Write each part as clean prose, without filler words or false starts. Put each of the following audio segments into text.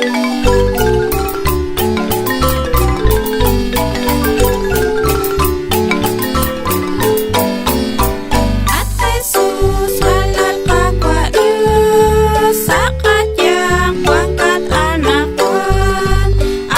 At Jesus, ralal Qaawa' Dios, sa' qayanq wankat anaqwan.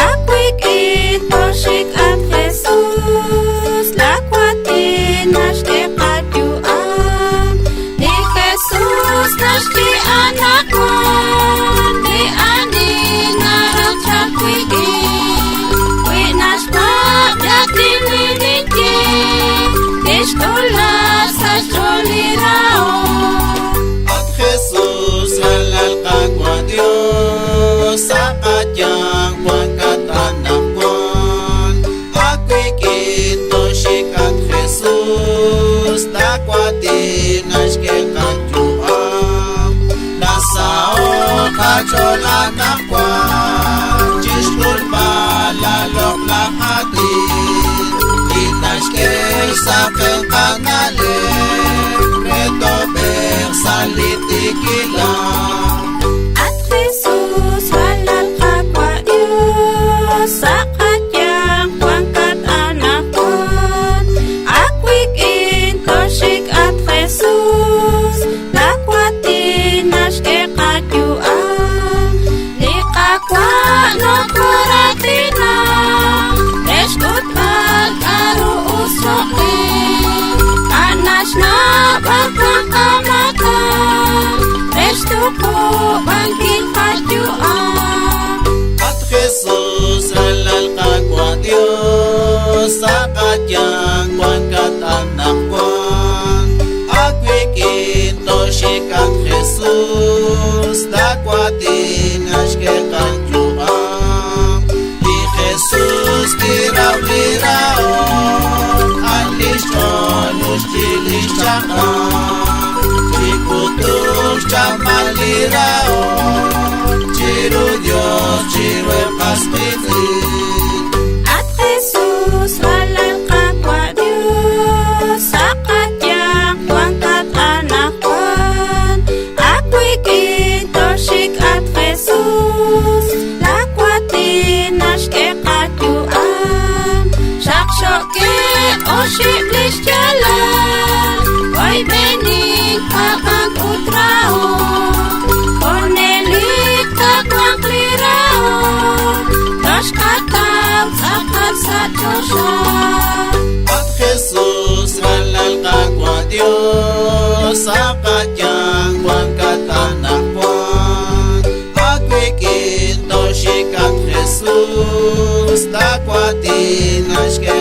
Aawik'in toxik at Jesus, laawaatin naxk'e qayu'am. Li Jesus naxye anaqwan, li ani naraj chalk wik'in, wi naxpaab' raatin li ninye, tixk'ulaq sa' xch'ool li rahok. At Jesus, ralal Qaawa' Dios, sa' qayanq wankat anaqwan. Aawik'in toxik at Jesus, laawaatin naxk'e qayu'am. Nasaho' qach'ool anaqwan chixk'ulb'al laaloq'laj aatin li naxk'e xsaqen qana'leb' re toob'eeq sa' li tiikilal. At Jesus, ralal Qaawa' Dios, sa' qayanq wankat anaqwan. Aawik'in toxik at Jesus, laawaatin naxk'e qayu'am. Li Qaawa' nokoraatina re xk'utb'al k'a'ru us choq' qe. A'an naxnaw b'ar wan qamaatan re xtuqub'ankil qayu'am. At Jesus, ralal Qaawa' Dios, sa' qayanq wankat anaqwan. Aawik'in toxik at Jesus, laawaatin naxk'e qayu'am. Li Jesus kiraw li rahok, a'an lix ch'ool ut xyi lix chaq'rab'. Chik'utuq xchamal li rahok, chiru Dios, chiruheb' qas qiitz'in. At Jesus, ralal Qaawa' Dios, sa' qayanq wankat anaqwan. Aawik'in toxik at Jesus, laawaatin naxk'e qayu'am. Xaqxookeb' oxib' li xyaalal, oyb'enink, paab'ank ut rahok. Junelik taawanq li rahok, toxqataw tz'aqal sa' choxa. At Jesus, ralal Qaawa' Dios, sa' qayanq wankat anaqwan. Aawik'in toxik at Jesus, laawaatin naxk'e